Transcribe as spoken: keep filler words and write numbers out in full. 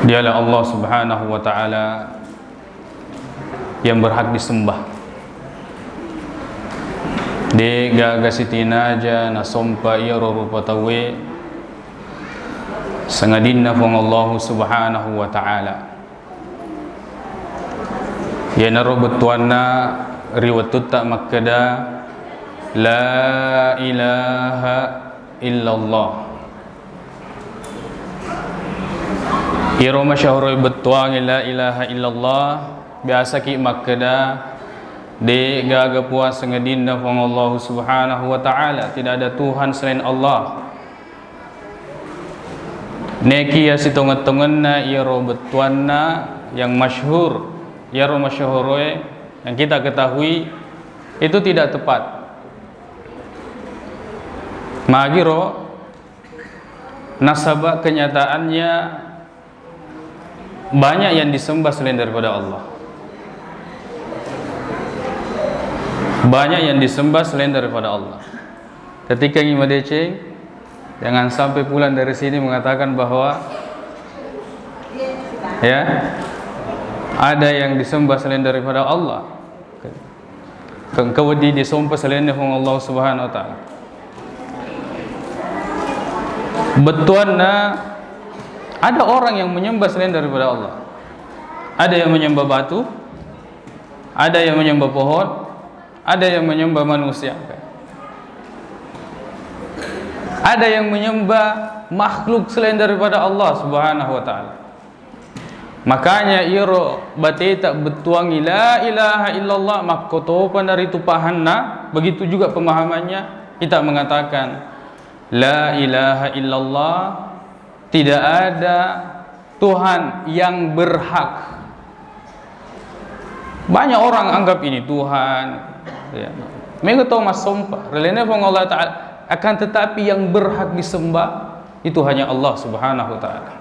Dialah Allah Subhanahu wa Ta'ala yang berhak disembah. De' gaga sitinaja nasompa iyaro rupa tauwe sangadinna Puang Allahu Subhanahu wa Ta'ala. Iyanaro bettuanna ri wettutta makkeda, "La ilaha illallah." Iyaro masyahuro bettuangnge la ilaha illallah, biasaki makkeda, "De' gaga puang sangadinna Puang Allahu Subhanahu wa Ta'ala, tidak ada Tuhan selain Allah." Nekiya sitongeng-tongenna iyaro bettuanna yang masyhur, iyaro masyhuroe yang kita ketahui itu tidak tepat. Magiro, nasaba kenyataannya banyak yang disembah selain daripada Allah. Banyak yang disembah selain daripada Allah. Ketika ngi madeceng, jangan sampai pulang dari sini mengatakan bahwa, ya, ada yang disembah selain daripada Allah. Engka wedding disompa selainna Puang Allah Subhanahu wa Ta'ala. Bettuanna, ada orang yang menyembah selain daripada Allah. Ada yang menyembah batu, ada yang menyembah pohon, ada yang menyembah manusia. Ada yang menyembah makhluk selain daripada Allah Subhanahu wa Ta'ala. Makanya iyaro bateta bettuangngi la ilaha illallah, makkotopa naritu pahanna, begitu juga pemahamannya. Kita mengatakan, "La ilaha illallah, tidak ada Tuhan yang berhak." Banyak orang anggap ini Tuhan, ya. Mega to massompa ri lainna Puang Allah Ta'ala, akan tetapi yang berhak disembah itu hanya Allah Subhanahu wa Ta'ala.